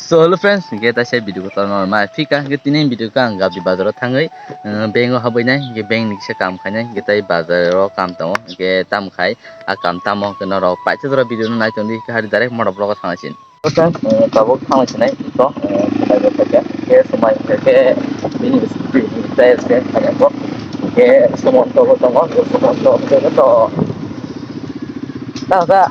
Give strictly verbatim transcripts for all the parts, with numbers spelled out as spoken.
So hello friends, hingke taisa video kotor no ma phika, hingke tini video ka ang Gabdi bazar o thangwi, eh, bank o habwi nai, hingke bank ni kisa kam khainai, hingke tai bazar o kam tongo, hingke tam khai a kam tamo hingke norok paisa jora video no nai tongdi, hingke hari direct motor block o thangnaising. Friends, eh, tabuk thangwi sinai ito, eh, sinai bo khaikha, hingke swmai hingke bini screen test khe khaiyako, hingke Sumonto bo tongo, hingke Sumonto hingke to tangsa.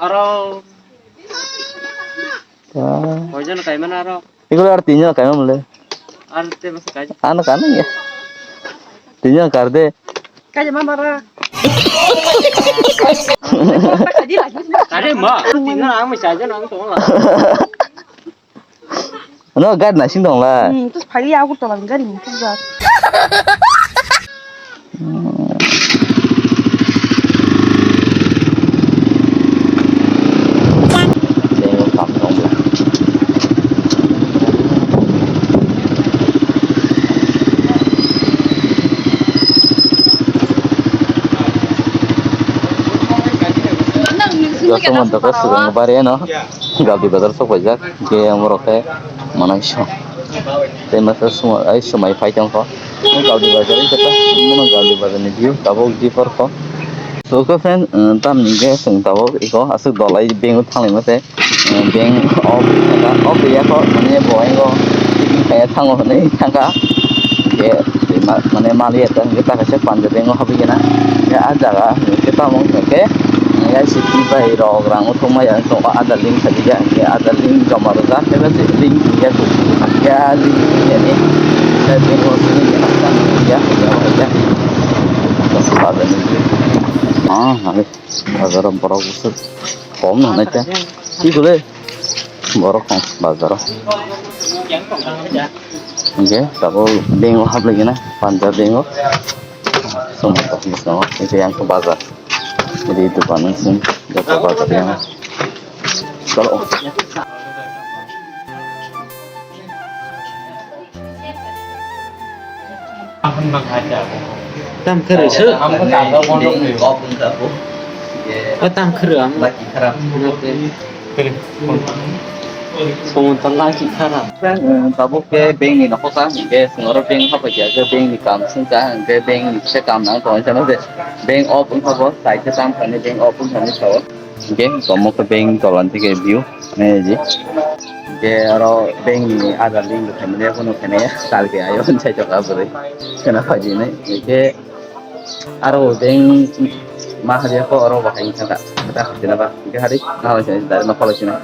Aro. Koijon kaimana aro? Iko ar tinjon kaimana mole. Ar te masa kaji. Ano kano ya. Tinjon kar de. Kaji mama ra. Kaji ma. Tinjon ang masa aja nang tong la. Ano gari nasing dong la. Hmm, terus pagi aku tolong gari mungkin gak. Joto mantoka swrwng bari ano. Gabdi bazar sok paijak, hingke ang borok khe manai song. Tei masa sumai, ai sumai pai tongkho. Gabdi bazar wngkha ta, omo gabdi bazar ni view tabuk jiphor kho. So khe friend, tamni hingke chwng tabuk iko aswk dolai bank o thanglaima se, bank off, off ya kho, mane bo aingo kaya thango hinui thangkha. Hingke mane maliya ta hingke ta kaisa Punjab bank o habwi gana. Hingke ah jaga hingke tamo hingke. Nai siki bai rok rang o thok maya wng tong o, ada link khaijak ya, ada link joma rwjak, tei link ya, ya link ya ni, ya link o sini ya, ya ya ya. Ah, hai bazar o borok bwswk kom no nai ta. Ki bole? Borok kong bazaro. Hingke tabuk bank o hablai gana, Punjab bank o. Sumata biskango, hingke yang ke bazar. Jadi dukan sing, joto bazar yang. Kalau tam kere se. O tam kere am. Somo tala ki khara. Tabuk ke bank ni nokho ka, hingke singoro bank hapai khe, hingke bank ni kam sing ka, hingke bank ni kisa kam nang tong chano je. Bank off wngkha bo, sai khe tam kani bank off wngkha ni sao. Hingke komo khe bank tolan thike view nai ji. Hingke aro bank ni ada link bo khaimani, bono khainai ya, tal ke ayo, sai to ka bwrwi. Khena phaji nai, hingke aro bank ma hadiya ko aro bahai thangka. Kata hadiya ba, hingke hari, na hoi sai, dari ma follow sina.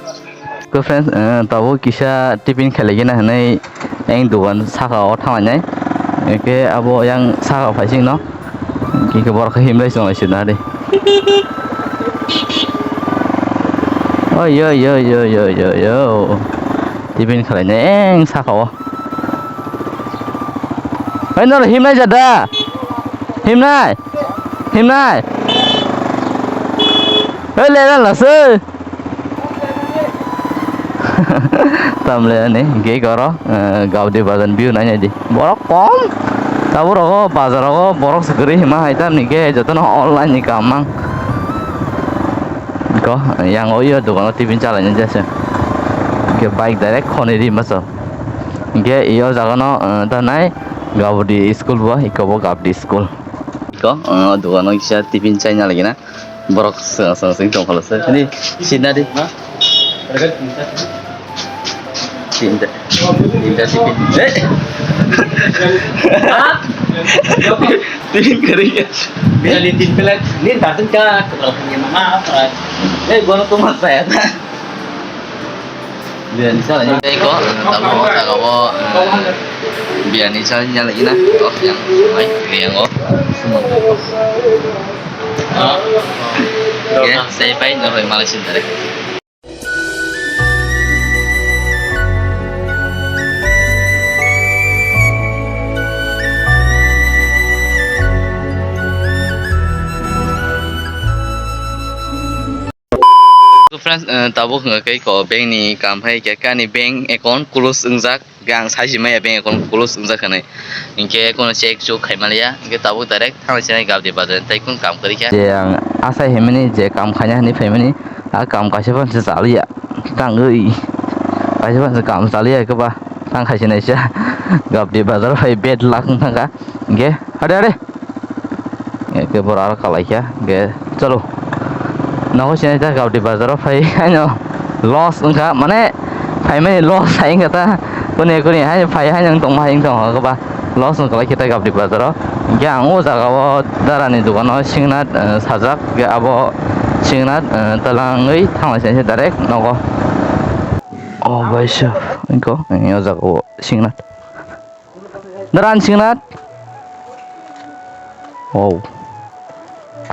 Ko friends, eh, tabuk kisa tiffin khelai gana hinui yang dugan saka o thanglai nai. Hingke abo yang saka o phaising no. Hingke borok khe himlai chonglai sina de. Oi, oi, oi. Tiffin khelai nai yang saka o. Oi, noro himlai jada. Himnai. Himnai. Oi, le, le, le, se. Tamle ani gate oro, eh, Gabdi bazar view nai nai di. Borok kom. Tabuk rogo bazar rogo borok se kwrwi hima hai tamni khe jotono online ni kam mang. Ko yang o yo dogano tiffin chalai nai jase. Ke bike direct khoni ri maso. Ke iyo jagano, eh, ta nai Gabdi school bo, iko bo Gabdi school. Ko, ah, dogano kisa tiffin chaina lagina. Borok swngo swngo sing tong phalose. Ani sinari. Tinta. Tinta tiffin. Eh. Tiffin kari ya. Bisa di tiffin lagi. Ini datang ke kalau punya mama apa? Eh, gua tuh mas saya. Biryani sa lagi. Tei ko, tamo, jaga o, eh, biryani sa nyala ina, to, yang, mai, yang o, semua. Oke, saya pai, no, pai, malah sini, tarik. So friends, eh, tabuk hwnga khe ko bank ni kam hai khe ani bank account close wngjak. Hwnkhe ang saisi maya bank account close wngjak hinwi. Hwnkhe kheno check chuk khaimaliya. Hwnkhe tabuk direct thangsinai Gabdi bazar tei kheno kam kwrwi kha. Je ang asai himani je kam khaina hinwi phaimani, a kam kaisa phano se chaliya. Tangwi. Kaisa phano se kam chaliya khe ba. Tang khaisinaisa. Gabdi bazar phai bed lak wng thangkha. Hwnkhe hade hade. Hwnkhe borok aro kalaikha, hwnkhe chalo. Nogo sinai ta Gabdi bazaro phai haino loss wngkha, mane phaimani loss hai wngkha ta. Kuni kuni hai phai haino wng tongma hai wng tongkha ba loss wngkha lai khe ta Gabdi bazaro. Hwnkhe ang o jaga o darani dogano singnat, eh, sajak, hwnkhe abo singnat, eh, twlangwi thanglaisai se direct nogo. O bai se wngkha, eh, o jaga o singnat. Dara, ang singnat. Wow.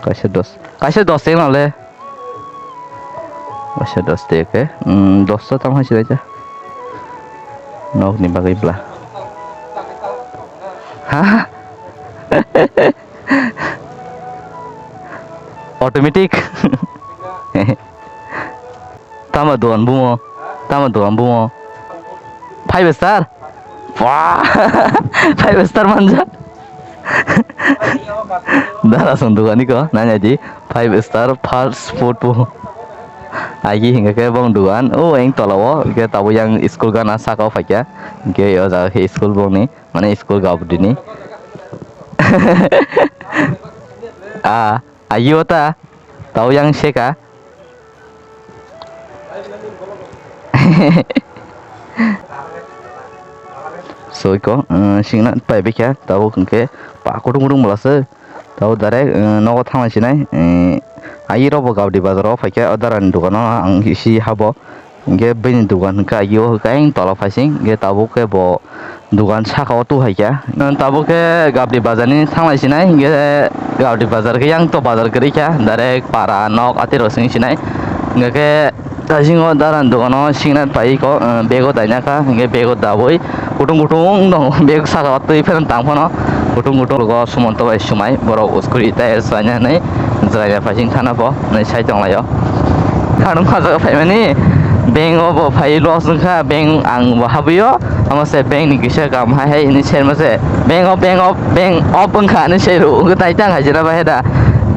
Kaisa dos. Kaisa dos teng nale. Kaisa dos teng ke. Hmm, dos to tamo hai silaija. Nok ni bagwi bla. Ha? Automatic. Tamo dogan bumo? Tamo dogan bumo? Five star? Wah, five star manja. Dara song dogan iko, nanya di. Five star fast food po. Agi hinga ke bong dogan. O eng tola o, ke tabo yang school gana saka o phaikya. Ke o jaga ke school bong ni, mane school gabdi ni. Ah, agi o ta. Tabo yang seka. Soiko, eh, singna pai bekha, tabuk hwnkhe pa kutung kutung bwla se. Tabuk direct, eh, nogo thangna sinai, eh, ayi rok bo Gabdi bazar o phaikha, o darani dogano ang isi habo. Hwnkhe bini dogan hwnkhe agi o hwnkhe ayang tola phaising, hwnkhe tabuk khe bo dogan saka o tu hai kha. Tabuk khe Gabdi bazar ni thanglai sinai, hwnkhe Gabdi bazar khe yang to bazar kwrwi kha, direct para nok ati rok sing sinai. Hwnkhe khe bisingo dara ni dogan o singnat pai kho, bag o daina kha, hwnkhe bag o dabwi kutung kutung tongo, bag saka o twi phano tang phano kutung kutung rwgo Sumonto bai swmai borok uskuri tei swlaina hinwi jwraina phaising thana bo hinwi sai tonglaio. Ang nukha jaga phaimani, bank o bo phai loss wngkha, bank ang bo habwi o, omo se bank ni kisa kam hai hai hinwi serma se, bank o, bank o, bank off wngkha hinwi serw, wngkha tai tang hai jera bai da,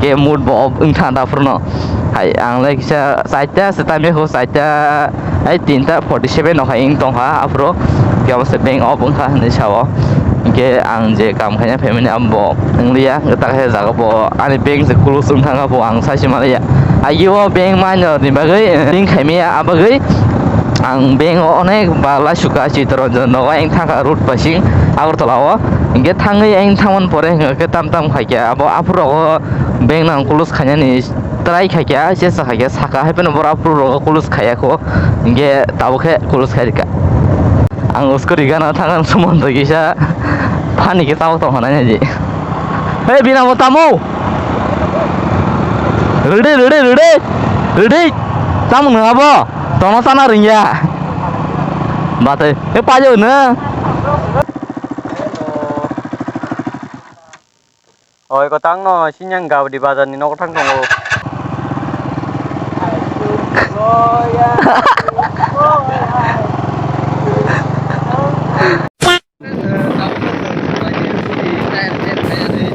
ke mood bo off wngkha da phuru no. Hai ang le kisa chaita se time kho, chaita hai tinta forty seven no hai wng tongkha aphuru, ke omo se bank off wngkha hinwi sao. Hwnkhe ang je kam khaina phaimani abo wngliya, hwnkhe takhe jaga bo ani bank se close wng thangkha bo ang saisi manliya. Agi o bank manya ni bagwi link khaimaya, a bagwi ang bank o onek ba laisukha Chittaranjan nogo, ang thangkha road bai sing Agartala o. Hwnkhe thangwi ang thangmani pore hwnkhe tam tam khaikhe abo aphuru rogo bank no ang close khainani try khaikhe, chesta khaikhe, saka hai phano borok aphuru rogo close khaiya kho, hwnkhe tabuk khe close khai rwkha. Ang uskuri gana thangna sumon to kisa phani khe tabuk tong hwnai naidi. Hei, bina bo tamo? Rwdi, rwdi, rwdi. Rwdi. Tamo nung abo? Tono sana ringya. Batai. E payo na. Oi, kotang no, sinyang Gabdi bazar ni nogo thang tongo.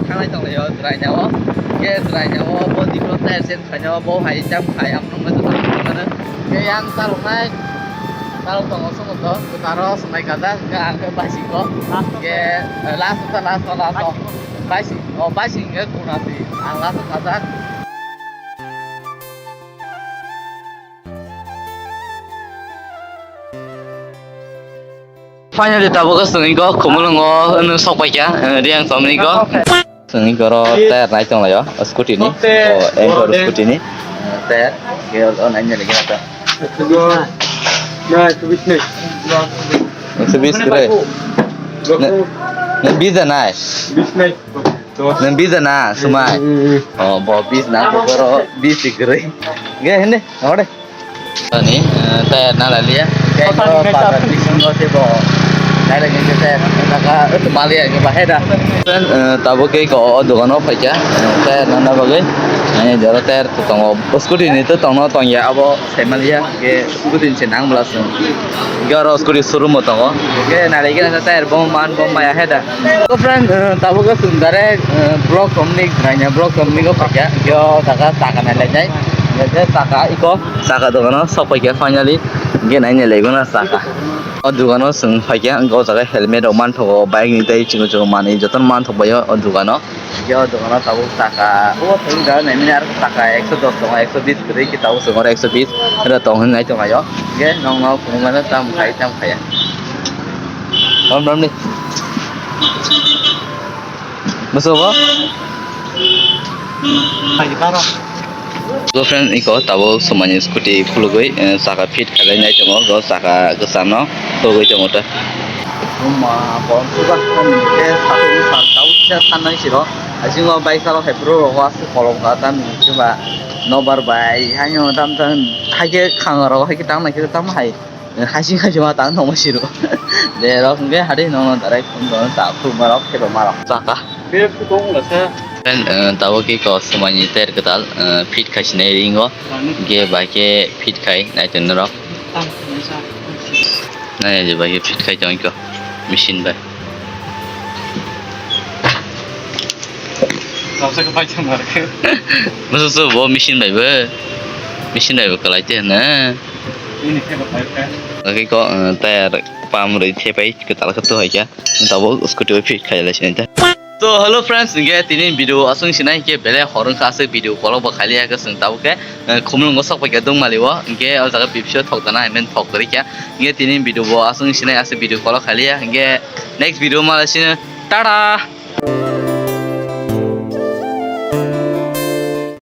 Thanglai tonglaio, drainao. Ke drainao, bo dibro tire change khainao, bo hai jam khai, ang nungma jotoni nungmano. Ke yang saloknai, salok tongo, sumut do, kwtaro, swmai kajak, ke ang ke baisiko. Ke, eh, last ta, last ta, last ta. Baisik, oh, baisik hingke kuna si, ang last ta kajak. Finally, tabuk swngwi kok, Khumulwngo, wngwi sok paikha, eh, Reang chomni kok. Swngwi koro tire nai tonglaio, scooty ni. Oh, Anchor scooty ni. Tire, ke o nai nai kena ta. Ekso bis kwrwi. Nang, nang bis da nai? Nang bis da na, swmai? Oh, bo bis na, bo koro bis kwrwi. Ge, hende, ore. Ani, eh, tire na laliya. Tire ko pasar bisingo se bo. Direct hingke tei taka maliya hingke bahai da. Friend, eh, tabuk ke ko o dogano phaikha, eh, tei nana bagwi, eh, jora tei tongo, scooty ni to tongno tongya abo. Saimanliya, ke scooty ni se nang bwla chwng. Ke oro scooty showroom o tongo. Ke nailai khe naisa tyre bom man bom maya he da. Ko friend, eh, tabuk o chwng direct, eh, block romni, Raina block romni go phaikha. Ke o jaga chaka nailai nai. Ke chaka iko, chaka dogano sok phaikha finally. Ke nai nailai gona chaka. O dogano chwng phaikha, o jaga helmet rok manthogo, bike ni tei chwng chwng manwi jotono manthok bai o dogano. Yo, dogano tabuk taka. O, thung da, nai mini aro taka ekso dos tongo, ekso bis kwrwi khe tabuk chwng oro ekso bis oro tong hwn nai tong ayo. Ge, nong no phunuk mano tam khai, tam khaya. Rom rom ni. Musugo? Hai, baro. Go friend, iko tabuk swmani scooty khulugwi, eh, chaka fit khalai nai tongo, go chaka kwcham no khulugwi tongo ta. Uma, bom suga, ani ke satu insan tau kisa sanai siro. Asingo bai salo hai bro rogo asuk kolom ka tam ni kiba nobar bai, hanyo tam tam, hai ke khang rogo hai ke tam nai ke tam hai. Hasing hasing ma tang nongma siro. De rok hingke hade nongno direct phone rok ta phuru marok kebo marok. Chaka. Be phutong la sa. Pen, eh, tabuk ki ko swmani ter kwtal, eh, fit khai sinai ringo. Ge bai ke fit khai nai tong norok. Nai je bai ke fit khai tong ko. Machine bai. Kaisa ka pai chang mar ke. Musu su bo machine bai bo. Machine bai bo kalai te na. Ini ke ba pai ka. Lagi ko, eh, tayar pam rwi thepai kwtal khe tu hai khe. Tabuk scooty bai fit khai lai sini ta. So, hello friends, hingke tini video aswng sinai hingke belai hor wngkha aswk video kolok bo khailiya hingke chwng tabuk khe, eh, khumulwngo sok paikha dungmali o hingke o jaga bipso thok dana himani thok kwrwi kha hingke tini video bo aswng sinai aswk video kolok khailiya hingke next video ma lai sini tata.